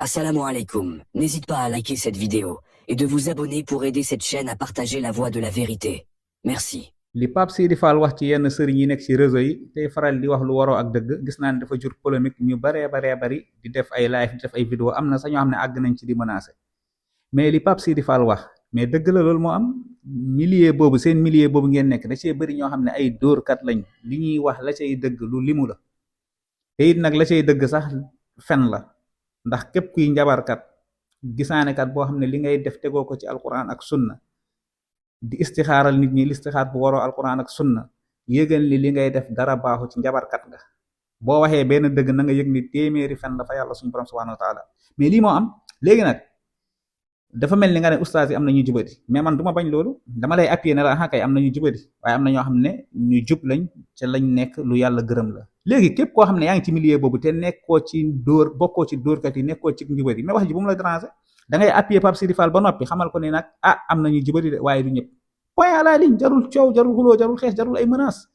Assalamu alaikum. N'hésite pas à liker cette vidéo et de vous abonner pour aider cette chaîne à partager la voie de la vérité. Merci. li Pape Sidi Fall wax ci yenn sëriñ yi nekk ci réseau yi tey faral di wax lu waroo ak dëgg gis naa ne dafa jur polémique ñu baree bari di def ay live di def ay vidéo am na sax ñoo xam ne àgg nañ ci di menacer mais li Pape Sidi Fall wax mais dëgg la loolu moo am milieu boobu seen milieu boobu ngeen nekk da cee bëri ñoo xam ne ay dóorkat lañ li ñuy wax la cay dëgg lu limu la te it nag la cay dëgg sax fen la ndax képp kuy njabarkat gisaanekat boo xam ne li ngay def tegoo ko ci alquran ak sunna di istixaaral nit ñi listixaar bu waroo alquran ak sunna yëgal ni li ngay def dara baaxu ci njabarkat nga boo waxee benn dëgg na nga yëg ni téeméeri fen la fa yàlla suñu borom subhanahu wa taala mais lii moo am léegi nag dafa mel ni nga ne ustaas yi am na ñu jubadi mais man du ma bañ loolu dama lay appuyer ne la ah kay am na ñu jubadi waaye am na ñoo xam ne ñu jub lañ ca lañ nekk lu yàlla gërëm la léegi képp koo xam ne yaa ngi ci milieu boobu te nekkoo ci dóor bokkoo ci dóorkat yi nekkoo ci njubadi mais wax ji bu mu la déranger da ngay appuyer Pape Sidi Fall ba noppi xamal ko ni nag ah am nañu jubadi de waaye du ñëpp point à la ligne jarul coow jarul xuloo jarul xeex jarul ay menaces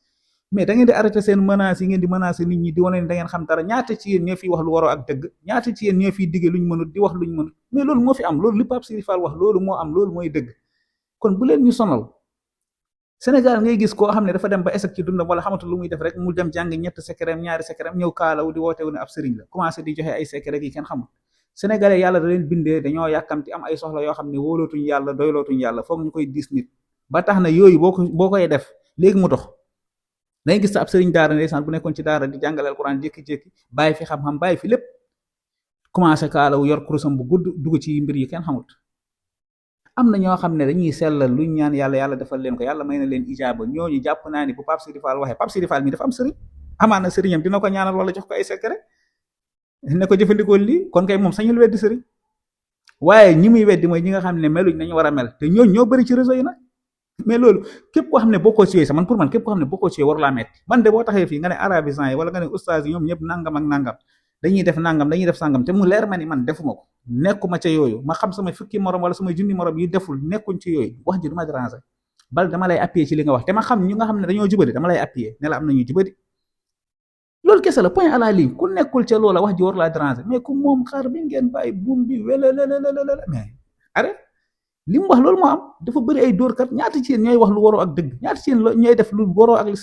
mais da ngeen di arrêter seen menaces yi ngeen di menacer nit ñi di wane ni da ngeen xam dara ñaata ci yéen ñoo fiy wax lu waroo ak dëgg ñaata ci yéen ñoo fiy digge luñ mënut di wax luñ mënut mais loolu moo fi am loolu li Pape Sidi Fall wax loolu moo am loolu mooy dëgg kon bu leen ñu sonal Sénégal ngay gis koo xam ne dafa dem ba échec ci dundam wala xamatul lu muy def rek mu dem jàng ñett secret ñaari secret ñëw kaalaw di wootewu ne ab sëriñ la commencé di joxe ay secret yi kenn xamul sénégalais yàlla da leen bindee dañoo yàkkamti am ay soxla yoo xam ne wóolootuñ yàlla doylootuñ yàlla foog ñu koy diis nit ba tax na yooyu boo koy def léegi mu dox dangay gis sa ab sëriñ daara ndeysaan bu nekkoon ci daara di jàngale alquran jékki-jékki bàyyi fi xam-xam bàyyi fi lépp commencé kaalaw yor kurusam bu gudd dugg ci mbir yi kenn xamut am na ñoo xam ne dañuy sellal luñ ñaan yàlla yàlla defal leen ko yàlla may na leen ijaaba ñooñu jàpp naa ni bu Pape Sidi Fall waxee Pape Sidi Fall mi dafa am sëriñ amaan na sëriñam dina ko ñaanal wala jox ko ay secret ne ko jëfandikoo lii kon kay moom sañul weddi sëriñ waaye ñi muy weddi mooy ñi nga xam ne meluñ nañu war a mel te ñooñu ñoo bëri ci réseau yi nag mais loolu képp koo xam ne bokkoo ci yooyu sax man pour man képp koo xam ne bokkoo ci yooyu waru laa metti man de boo taxee fii nga ne arabisant yi wala nga ne ustaas yi ñoom ñëpp nangam ak nangam dañuy def nangam dañuy def sangam te mu leer ma ni man defuma ko nekkuma ca yooyu ma xam sama fukki morom wala sama junni morom yi deful nekkuñ ci yooyu wax ji du ma déranger bal dama lay appuyer ci li nga wax te ma xam ñu nga xam ne dañoo jubadi dama lay appuyer ne la am nañu jubadi loolu kese la point à la ligne ku nekkul ca loola wax ji waru laa déranger mais ku moom xaar bi ngeen bàyyi buum bi welalalala mais arrête li mu wax loolu moo am dafa bëri ay dóorkat ñaata ci yéen ñooy wax lu waroo ak dëgg ñaata ci yéen ñooy def lu waroo ak lu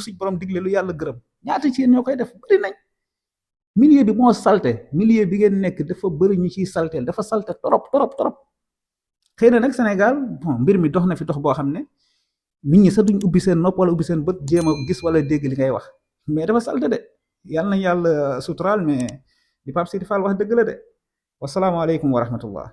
suñ borom digle lu yàlla gërëm ñaata ci yéen ñoo koy def bëri nañ milieu bi moo salte milieu bi ngeen nekk dafa bëri ñu ciy salteel dafa salte trop xëy na nag Sénégal bon mbir mi dox na fi dox boo xam ne nit ñi sax duñ ubbi seen nopp wala ubbi seen bët jéem a gis wala dégg li ngay wax mais dafa salte de yàlla na yàlla suturaal mais di Pape Sidi Fall wax dëgg la de wasalaamaaleykum wa rahmatullah